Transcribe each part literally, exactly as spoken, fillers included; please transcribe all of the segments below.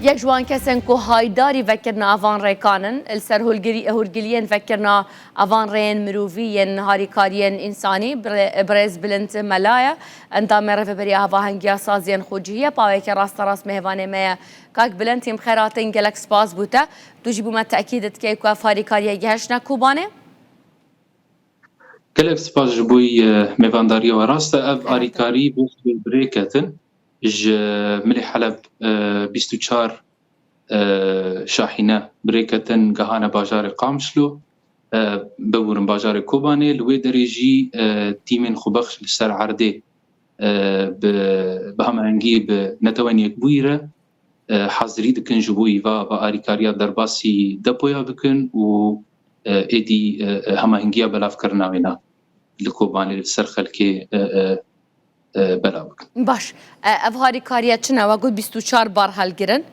Yek ji wan kesên ku haydarî vekirina evan rêkan in, li ser hûlgirî-, hûrgiliyên vekirina evan rêyên mirovî yên harîkariyên însanî, bire-, birêz Bilind Mela ye, endamê Rêveberiya Hevahengiya Saziyên Xwecihî ye, paweke rasterast mêvanê me ye. Kak Bilind, hîn bi xêr hatin, gelek spas bo te. Tu jî bo me tekîd dikey ku ev harîkariye gihiştine Kobanê? Gelek spas ji bo, e, mêvandariya we. Rast e, ev harîkarî bo bi rê ketin. Ji milê Heleb, e, bîst û çar, e, şahîne bi rê ketin, gehane bajarê Qamişlo, e, biwrin bajarê Kobanê. Li wê derê jî, e, tîmên xwebexş li ser erdê, e, bi, bi hemahengî bi Netewên Yekbûyî re, e, hazirî dikin ji bo îva va arîkariya derbasî depoya bikin û, e, êdî, e, e, hemahengiya belavkirina wêna li Kobanê li ser xelkê, e, e, e, belav bikin. Baş. E, ev harîkariye çi ne? We got bîst û çar bar hilgirin.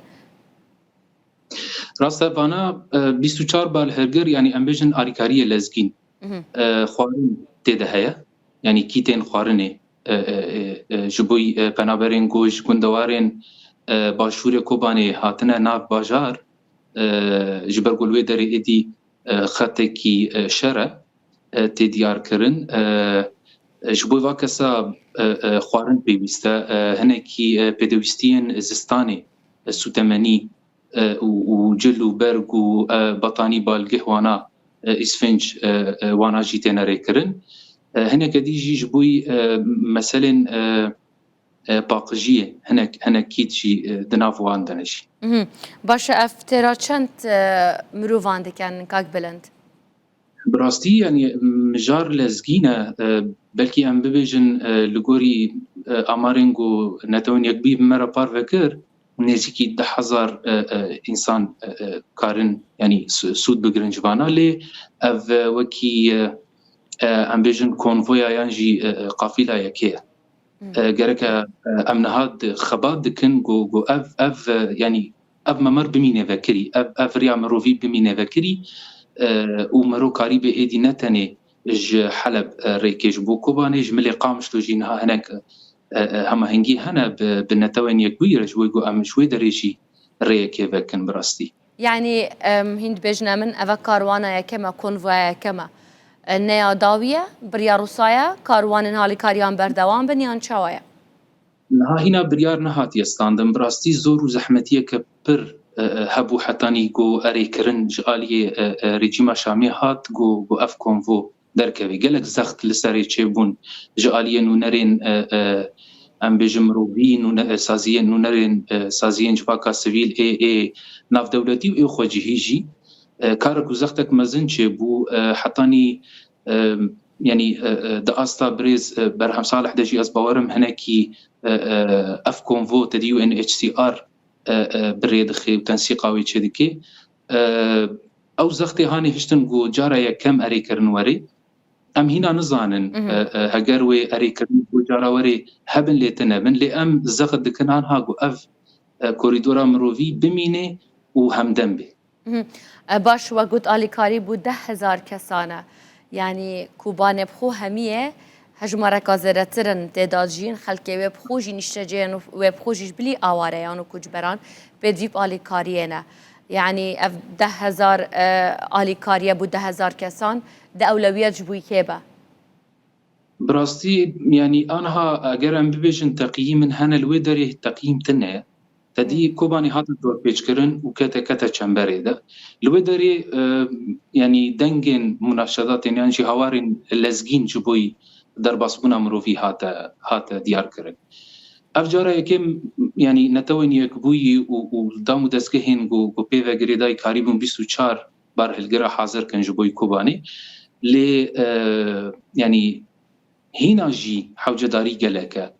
Rast e, vana, e, bîst û çar bar hilgir, yanî em bêjin arîkariyê lezgîn. Mhm. E, xwarin tê de heye. Yanî kîtên xwarinê, e, e, e, e, ji bo, e, penaberên ku ji gundewarên, e, başûrê Kobanê hatine nav bajar, e, ji ber ku li wê derê êdî, e, xetekî, e, şer e, e, tê diyar kirin. E, e, ji bo va kesa, e, e, xwarin pêwîst e, e, hinekî, e, pêdewîstiyên zistanê, e, sûtemenî, e, û, û cil û berg û, e, betanî balgeh wana, e, îsfinc, e, e, wana jî têne rêkirin. E, hineke dî jî ji bo, e, meselên, e, e, paqijiyê hinek, hinek kît jî, e, di nav wan de ne jî. Mhm. Baş e, ev têra çend, e, mirovan dikin, Kak Bilind? Bi rastî, yanî, mijar lezgîn e, e, belkî em bibêjin, e, li gorî, e, amarên ku Netewên Yekbûyî bi me re parve kir, nêzîkî deh hezar, e, e, însan, e, e, karin, yanî, su-, sûd bigirin ji vana, lê ev, e, wekî, e, e, em bêjin konvoya yan jî, e, e, qafîla yekê ye. Hmm. E, gereke, e, em niha di-, xebat dikin ku, ku ev, ev, e, yanî ev memar bimîne vekirî, ev, ev riya mirovî bimîne vekirî, e, û mero karî bê êdî ne tenê ji Heleb, e, rêkê ji bo Kobanê, ji milê Qamişlo jî niha hinek, e, e, hemahengî hene bi, bi Netewên Yekbûyî re, ji wê ku em ji wê derê jî rêyekê vekin bi rastî. Yanî, em, hîn dibêjine min, eve karwana yekem e, konvoya yekem e. E, ne ya dawî ye, biryar wisa ye, karwanên halîkariyan berdewam bin yan çawa ye? Niha hîna biryar nehatiye standin. Bi rastî zor û zehmetiyeke pir, e, e, hebû hetanî ku erê kirin ji aliyê, e, e, rejîma Şamê hat ku, ku ev konvo derkeve. Gelek zext li serê çêbûn ji aliyê nûnerên, e, e, em bêjin mirovî, nûne-, e, saziyên nûnerên, e, saziyên civaka sivîl ê, ê navdewletî û ê xwecihî jî. E, karek û zextek mezin çêbû, e, hetanî, e, yanî, e, e, di asta birêz, e, Berhem Salih de jî ez bawerim hinekî, e, e, ev konvo te dî U N H C R, e, e, bi rê dixe û tensîqa wê çêdike. E, ew zextê hanê hiştin ku cara yekem erê kirin werê. Em hîna nizanin, Mhm. e, e, heger wê erê kirin ku cara werê hebin lê tune bin, lê em zext dikin anha ku ev, e, korîdora mirovî bimîne û hemdem bê. Mhm. E, baş, we got alîkarî bo deh hezar kesan e. Yanî Kobanê bi xwe hemî ye, hejmareka zêdetir in tê de dijîn, xelkê wê bi xwe jî niştecihên wê bi xwe jî ji bilî aware yan û koçberan pêdivî bi alîkariyê ne. Yanî ev deh hezar, e, alîkariye bo deh hezar kesan di ewlewiyet ji bo kê be? Bi rastî, yanî anha eger em bibêjin teqiyîm in hene li wê derê teqiyîm tune ye. Te dî Hmm. Kobanê hate dorpêçkirin û kete, kete çemberê de. Li wê derê, e, yanî dengên munaşedatên yan jî hawarên lezgîn ji bo derbasbûna mirovî hate, hate diyar kirin. Ev cara yekem, yanî Netewên Yekbûyî û, û dam û destgehên ku, ku pê ve girêdayî karîbûn bîst û çar bar hilgira hazir kin ji bo Kobanê. Lê, e, yanî hîna jî hewcedarî gelek e.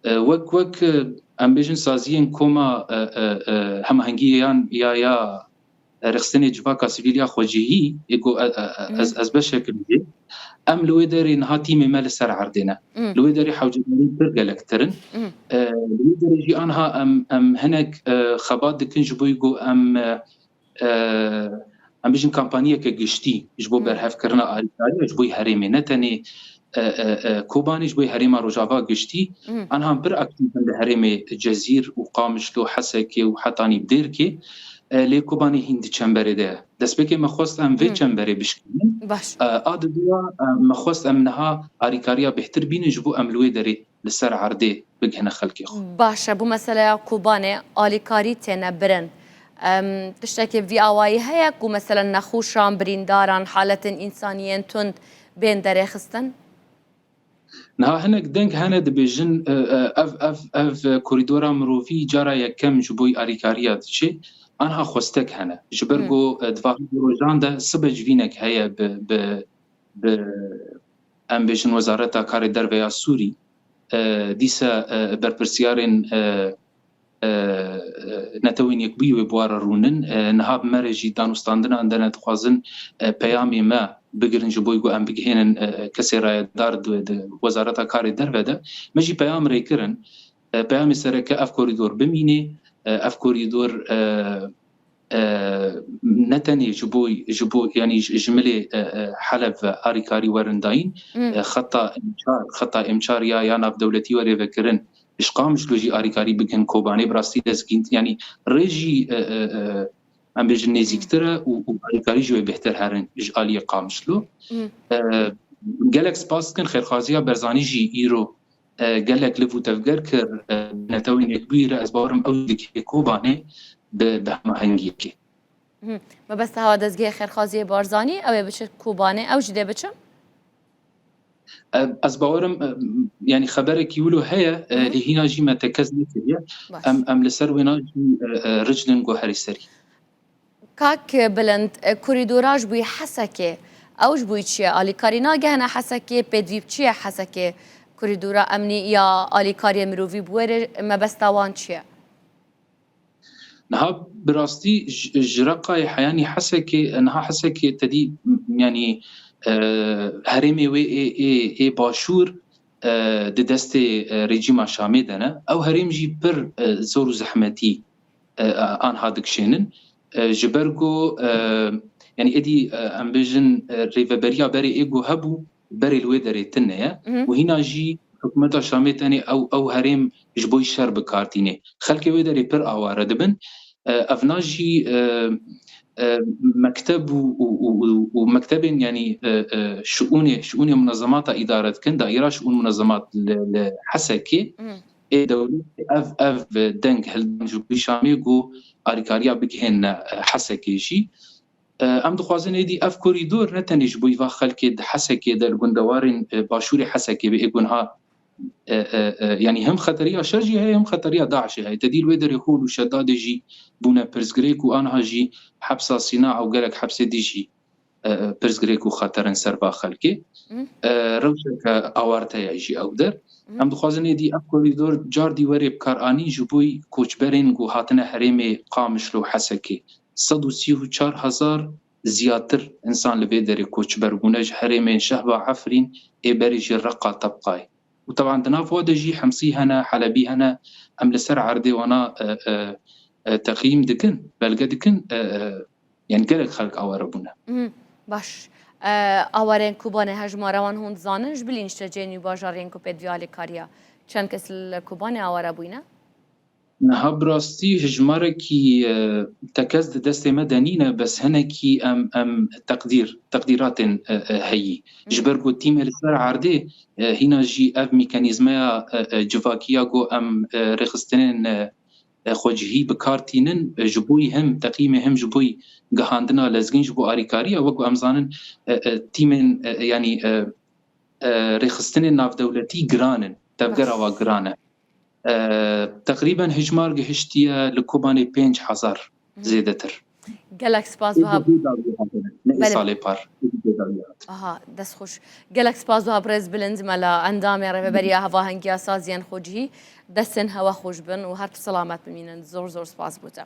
E, wek, wek, e, em bêjin saziyên koma, e, e, e, hemahengî yan ya, ya rêxistinê civaka sivîl ya xwecihî, ê ku, e, e, e, ez, Mhm. ez beşek im jê. Em li wê derê niha tîmê me li ser erdê ne. Mhm. Li wê derê hewcedarî pir gelektir in. Mhm. E, li wê derê jî anha em, em hinek, e, xebat dikin ji bo ku em, e, e, em bêjin kampanyeke giştî ji bo Hmm. berhevkirina alîkariya ji bo herêmê, ne tenê, e, e, e, Kobanê, ji bo herêma Rojava giştî, Mhm. anha pir aktîf in li herêmê Cezîr û Qamişlo, Hesekê û hetanî Dêrkê, e, lê Kobanê hîn di çemberê de ye. Destpêkê me xwest em vê Mhm. çemberê bişkînin. Baş. E, a diduya, e, me xwest em niha alîkariya bêhtir bînin ji bo em li wê derê li ser erdê bigihine xelkê xwe. Baş e, bo meseleya Kobanê alîkarî têne birin. Em, tiştekê vî awayî heye ku meselen nexweşan, birîndaran, haletên însaniyên tund bên derêxistin? Niha hinek deng hene dibêjin, e, e, ev, ev, ev korîdora mirovî cara yekem ji bo alîkariya diçe, anha xwestek hene. Ji ber Hmm. ku, e, di va rojan de sibe civînek heye bi, bi, bi, em bêjin Wezareta Karê Derve ya Sûrî, e, dîsa, e, berpirsiyarên, e, e, e, Netewên Yekbûyî wê bi wan re rûnin. E, niha bi me re jî danûstandinan de ne dixwazin, e, peyamê me bigirin ji bo ku em bigihênin, e, kesê rayedar di, di Wezareta Karê Derve de. Me jî peyam rê kirin. E, peyamê sereke ev korîdor bimîne. E, ev korîdor, e, e, ne tenê ji bo, ji bo, yanî ji, ji milê, e, e, Heleb ve alîkarî werin dayîn, Hmm. e, xeta M çar, xeta M çar ya, ya navdewletî were vekirin, ji Qamişlo jî alîkarî bikin Kobanê, bi rastî lezgîn, yanî rê jî, e, e, e, em bêjin nêzîktir e û, û alîkarî jî wê bêhtir herin ji aliyê Qamişlo. Hmm. E, gelek spas dikin, xêrxwaziya Barzanî jî îro e, gelek liv û tevger kir, e, Netewên Yekbûyî re, ez bawerim ew jî dikê Kobanê bi, bi hemahengiyekê. Mhm. Mebesta hewa dezgehê xêrxwaziyê Barzanî, ew ê biçe Kobanê, ew jî dê biçe? E, ez bawerim, e, yanî xeberekî wilo heye, e, Mhm. lê hîna jî me tekez nekiriye. Baş. Em, em li ser wêna jî, e, e, ricdin guherî serî. Kak Bilind, e, korîdora ji bo Hesekê, ew ji bo çi ye? Alîkarî nagehine Hesekê, pêdivî bi çi ye Hesekê? Korîdora emnî ya alîkariyê mirovî bi wê re mebesta wan çi ye? Niha bi rastî ji, ji Reqayê heyanî Hesekê, niha Hesekê tedî, yanî, e, herêmê wê ê, ê, ê başûr, e, di destê, e, rejîma Şamê de ne. Ew herêm jî pir, e, zor û zehmetî, e, anha dikişênin. E, ji ber ku, e, yanî êdî, e, em bêjin, e, rêveberiya berê ê ku hebû, berê li wê derê tune ye. Mhm. Û hîna jî hikûmeta Şamê tenê ew, ew herêm ji bo şer bi kar tîne. Xelkê wê derê pir aware dibin. E, evna jî, e, e, mekteb û, û, û, û, û mektebên, yanî, e, e, şiûnê, şiûnê munezemata îdare dikin, daîra şiûn munezemat li, li Hesekê, Mhm. ê dewletê ev, ev deng hildan ji bo Şamê ku alîkariya bigihêne, e, Hesekê jî. E, em dixwazin êdî ev korîdor ne tenê ji bo va xelkê di Hesekê de, li gundewarên, e, başûrê Hesekê be, ê ku niha, e, e, e, yanî hem xeteriya şer jî heye, hem xeteriya DAIŞê heye. Te dî li wê derê Hol û Şedadê jî bûne pirsgirêk û aniha jî hepsa Sîna û gelek hepsê dî jî, e, e, pirsgirêk û xeter in ser va xelkê. Mhm. E, rewşeke awarte ye jî ew der. Mhm. Em dixwazin êdî ev korîdor cardî were bikaranîn ji bo koçberên ku hatine herêmê Qamişlo Hesekê. Sed û sî û çar hezar ziyadtir insan li vê derê koçber bûne ji herêmên Şehba, Efrîn, ê berê jî Reqa, Tebqayê. Û teban di nav wa de jî Himsî hene, Helebî hene, em li ser erdê wana, e, e, e, teqîm dikin, belge dikin, e, e, yanî gelek xelk aware bûne. Mhm, baş. E, awarên Kobanê hejmara wan hûn dizanin, ji bilî niştecihên wî bajarên ku pêdivî alîkariya çend kes li Kobanê aware bûyne? Niha bi rastî hejmarekî, e, tekez di destê me de nîne, bes hinekî em, em teqdîr, teqdîratên, e, e, heyî. Ji Hmm. ber ku tîmê li ser erdê, e, hîna jî ev mekanîzmeya, e, e, civakiya ku em, e, rêxistinên, e, e, xwecihî bi kar tînin, e, ji bo yî him teqîmê him ji bo yî gihandina lezgîn ji bo alîkariya, wek ku em zanin, e, e, tîmên, e, e, yanî, e, e, rêxistinên navdewletî giran in, tevgera Baş. wa giran e. E, teqrîben hejmar gihiştiye li Kobanê pênc hezar Mhm. zêdetir. Gelek spas Ê wiha. Bê dawiyê hatine, ne ê Belê. salê par. Ê bê dawiyê hatine. Aha, dest xweş. Gelek spas wiha birêz Bilind Mela, endamê Rêveberiya Hevahengiya Saziyên Xwecihî. Destên hewe xweş bin û her tu selamet bimînin. Zor zor spas bo te.